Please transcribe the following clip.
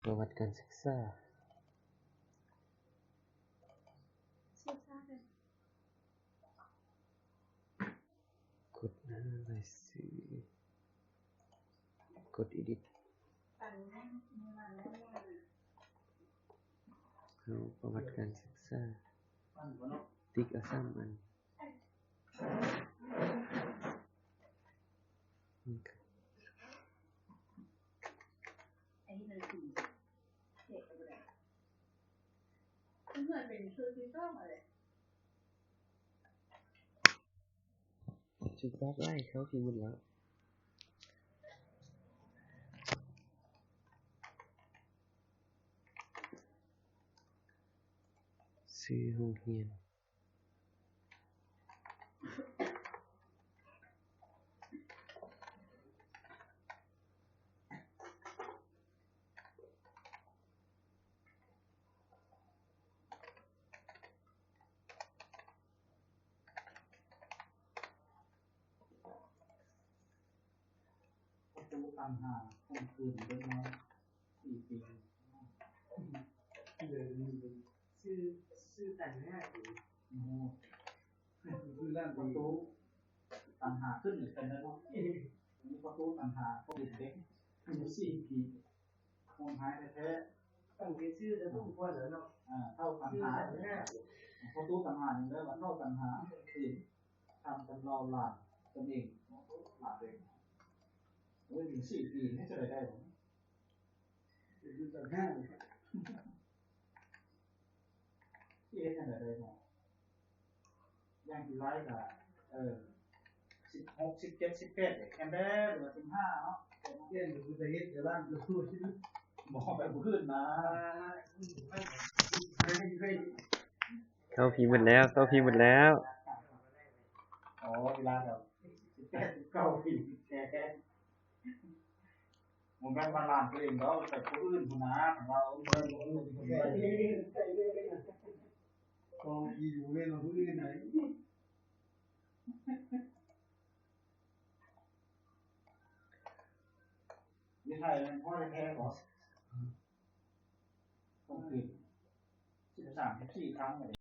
ປະຫວັດການສຶກສາ. ກົດຫາລາຍຊື່ ກົດ edit ເອົາປະຫວັດການສຶກສາ ຕິກເອົາສາມອັນ. ຖືກຕ້ອງຫຼາຍ ເຂົ້າທີ່ໝົດແລ້ວ. ຊື່ໂຮງຮຽນ. ປະຕູຕັນຫາ ຂົ່ມຂືນເດັກນ້ອຍສີ່ປີ. ຊື່ ຊື່ຕັນຫາ. ໂອ້ໂຫ ຄືເລື່ອງປະຕູຕັນຫາຂຶ້ນເປັນແລ້ວເນາະ. ປະຕູຕັນຫາຂອງເດັກອາຍຸສີ່ປີ ໂຫດຮ້າຍແທ້ໆ. ຕັ້ງແຕ່ຊື່ກະສົມຄວນແລ້ວເນາະ. ອ່າ ເຖົ້າຕັນຫາ ປະຕູຕັນຫານີ້ແຫຼະວ່າເຖົ້າຕັນຫາ ຄື ທຳກັນເຫຼົ່າຫຼານຕົນເອງ ຫຼານເອງ. ໂອ້ຍ ສີ່ປີນີ້ຈະໄດ້ ໄດ້ບໍ່? ຢູ່ຈັ່ງນັ້ນ ຊິເຮັດຈັ່ງໃດໄດ້ເນາະ? ຢ່າງທີ່ຫຼາຍກະ ເອີ ສິບຫົກ ສິບເຈັດ ສິບແປດ ແອມແບ ຫຼືວ່າສິບຫ້າເນາະ. ປ່ຽນຢູ່ ໄປເຮັດຢູ່ຮ້ານ ບໍ່ ໄປຜູ້ອື່ນນະ. ເຂົ້າພີໝົດແລ້ວ ເຂົ້າພີໝົດແລ້ວ. ອໍ ເວລາແບບສິບແປດ ສິບເກົ້າປີແທ້. ບໍ່ແມ່ນວ່າຫຼານຕົວເອງດອກ ແຕ່ຜູ້ອື່ນພຸ້ນນະ. ເວົ້າເບິ່ງ ຂອງທີ່ຢູ່ແມ່ນຂອງຜູ້ອື່ນໃດ. ຢູ່ໄທແມ່ນພໍ່ແທ້ໆບໍ? ຂົ່ມຂືນ ສິບສາມ ສິບສີ່ຄັ້ງ.